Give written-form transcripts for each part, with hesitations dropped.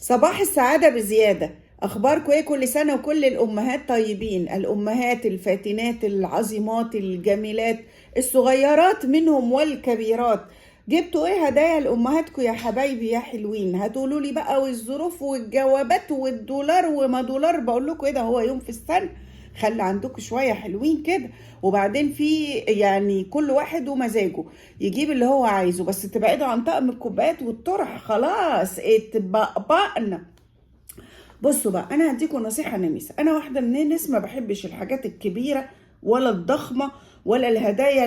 صباح السعادة بزيادة. أخباركم إيه؟ كل سنة وكل الأمهات طيبين، الأمهات الفاتنات العظيمات الجميلات، الصغيرات منهم والكبيرات. جبتوا إيه هدايا لأمهاتكم يا حبايبي يا حلوين؟ هتقولوا لي بقى والظروف والجوابات والدولار وما دولار. بقول لكم إيه ده، هو يوم في السنة، خلي عندكم شوية حلوين كده. وبعدين في يعني كل واحد ومزاجه يجيب اللي هو عايزه، بس تبعدوا عن طقم الكوبايات والطرح، خلاص اتبقبقنا. بصوا بقى، انا هديكم نصيحة نميسه. انا واحدة من الناس ما بحبش الحاجات الكبيرة ولا الضخمة ولا الهدايا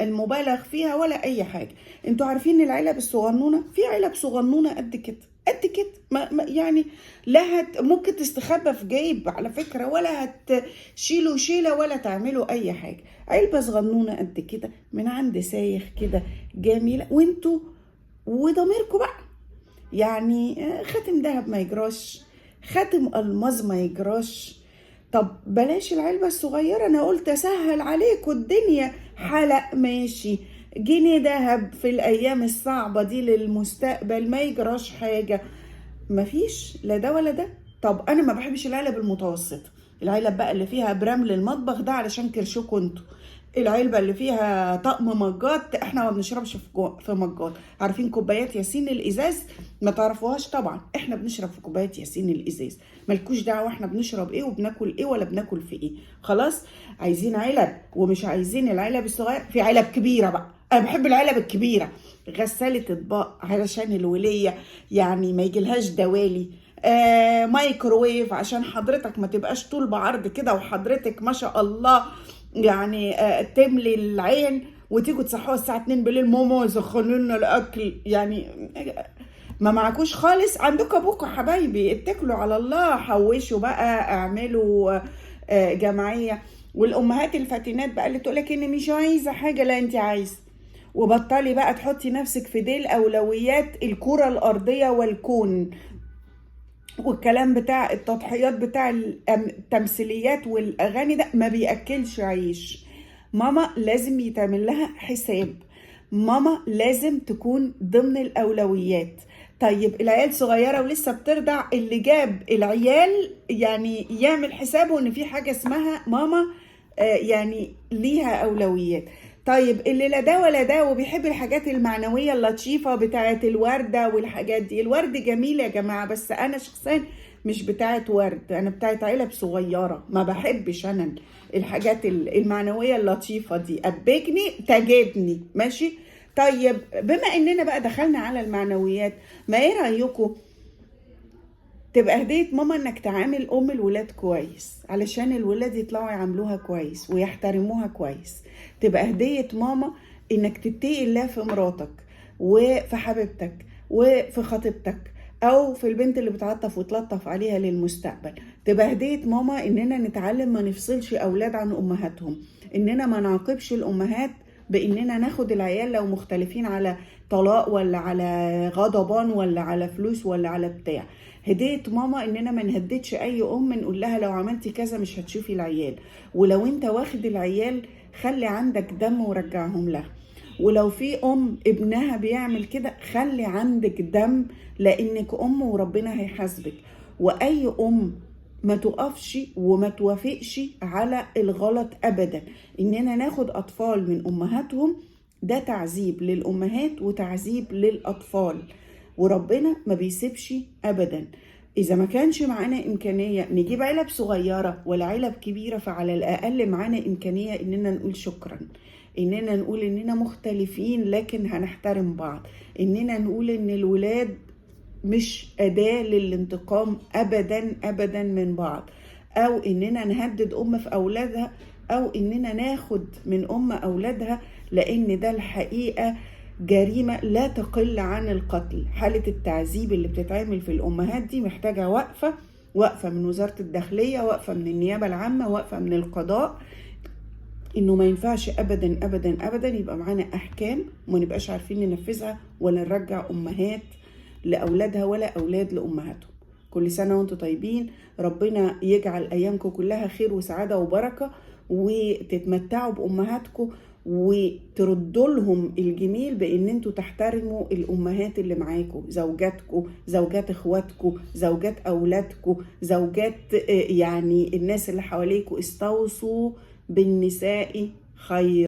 المبالغ فيها ولا اي حاجة. انتوا عارفين العلب الصغنونه، في علب صغنونه قد كده قد كده، ما يعني لا ممكن تستخبى في جيب على فكرة، ولا هتشيلوا شيله ولا تعملوا اي حاجة. علبة صغنونه قد كده من عند سايخ كده جميلة، وانتوا وضميركم بقى. يعني خاتم دهب ما يجراش، خاتم الماظ ما يجراش. طب بلاش العلبة الصغيرة، أنا قلت أسهل عليكم الدنيا. حلق ماشي، جنيه دهب في الأيام الصعبة دي للمستقبل ما يجراش حاجة. مفيش لا ده ولا ده. طب أنا ما بحبش العلب المتوسطة، العلب بقى اللي فيها برمل المطبخ ده علشان كرشكوا انتوا، العلبة اللي فيها طقم مجات، احنا ما بنشربش في مجات. عارفين كوبايات ياسين الازاز؟ ما تعرفوهاش طبعا، احنا بنشرب في كوبايات ياسين الازاز، مالكوش دعوة احنا بنشرب ايه وبناكل ايه ولا بناكل في ايه. خلاص عايزين علب، ومش عايزين العلب الصغير، في علب كبيرة بقى. انا بحب العلب الكبيرة، غسالة اطباق علشان الولية يعني ما يجيلهاش دوالي، مايكروويف عشان حضرتك ما تبقاش طول بعرض كده، وحضرتك ما شاء الله يعني تملي العين، وتيجوا تصحوها الساعة 2 بالليل، ماما سخنوا لنا الأكل. يعني ما معكوش خالص، عندكم أبوكم حبايبي، اتكلوا على الله، حوشوا بقى، اعملوا جمعية. والأمهات الفاتنات بقى اللي تقولك إن مش عايزة حاجة، لا أنت عايزة. وبطلي بقى تحطي نفسك في ديل أولويات الكرة الأرضية والكون، والكلام بتاع التضحيات بتاع التمثيليات والأغاني ده ما بيأكلش عيش. ماما لازم يتعمل لها حساب، ماما لازم تكون ضمن الأولويات. طيب العيال صغيرة ولسه بترضع، اللي جاب العيال يعني يعمل حسابه إن في حاجة اسمها ماما، يعني ليها أولويات. طيب اللي لا ده ولا ده وبيحب الحاجات المعنوية اللطيفة بتاعة الوردة والحاجات دي، الورد جميل يا جماعة، بس أنا شخصيا مش بتاعة ورد، أنا بتاعة علب صغيرة، ما بحبش أنا الحاجات المعنوية اللطيفة دي، أبجني تجدني ماشي. طيب بما إننا بقى دخلنا على المعنويات، ما إيه رأيكم تبقى هدية ماما إنك تعامل أم الولاد كويس علشان الولاد يطلعوا يعاملوها كويس ويحترموها كويس. تبقى هدية ماما إنك تتقي الله في مراتك وفي حبيبتك وفي خطيبتك أو في البنت اللي بتعطف وتلطف عليها للمستقبل. تبقى هدية ماما إننا نتعلم ما نفصلش أولاد عن أمهاتهم، إننا ما نعاقبش الأمهات بإننا ناخد العيال لو مختلفين على طلاق ولا على غضبان ولا على فلوس ولا على بتاع. هدية ماما إننا ما نهددش أي أم نقول لها لو عملتي كذا مش هتشوفي العيال، ولو أنت واخد العيال خلي عندك دم ورجعهم لها، ولو في أم ابنها بيعمل كده خلي عندك دم لأنك أم وربنا هيحاسبك. وأي أم ما تقفش وما توافقش على الغلط أبدا. إننا ناخد أطفال من أمهاتهم ده تعذيب للأمهات وتعذيب للأطفال، وربنا ما بيسيبش أبدا. إذا ما كانش معانا إمكانية نجيب علب صغيرة ولا علب كبيرة، فعلى الأقل معانا إمكانية إننا نقول شكرا، إننا نقول إننا مختلفين لكن هنحترم بعض، إننا نقول إن الولاد مش أداة للانتقام أبدا أبدا من بعض، أو إننا نهدد أم في أولادها، أو إننا ناخد من أم أولادها، لأن ده الحقيقة جريمة لا تقل عن القتل. حالة التعذيب اللي بتتعمل في الأمهات دي محتاجة وقفة، وقفة من وزارة الداخلية، وقفة من النيابة العامة، وقفة من القضاء، إنه ما ينفعش أبدا أبدا أبدا يبقى معانا أحكام وما نبقاش عارفين ننفذها ولا نرجع أمهات لأولادها ولا أولاد لأمهاتهم. كل سنة وانتم طيبين، ربنا يجعل أيامكم كلها خير وسعادة وبركة، وتتمتعوا بأمهاتكم. وتردوا لهم الجميل بان انتوا تحترموا الامهات اللي معاكم، زوجاتكم، زوجات اخواتكم، زوجات اولادكم، زوجات يعني الناس اللي حواليكم. استوصوا بالنساء خير.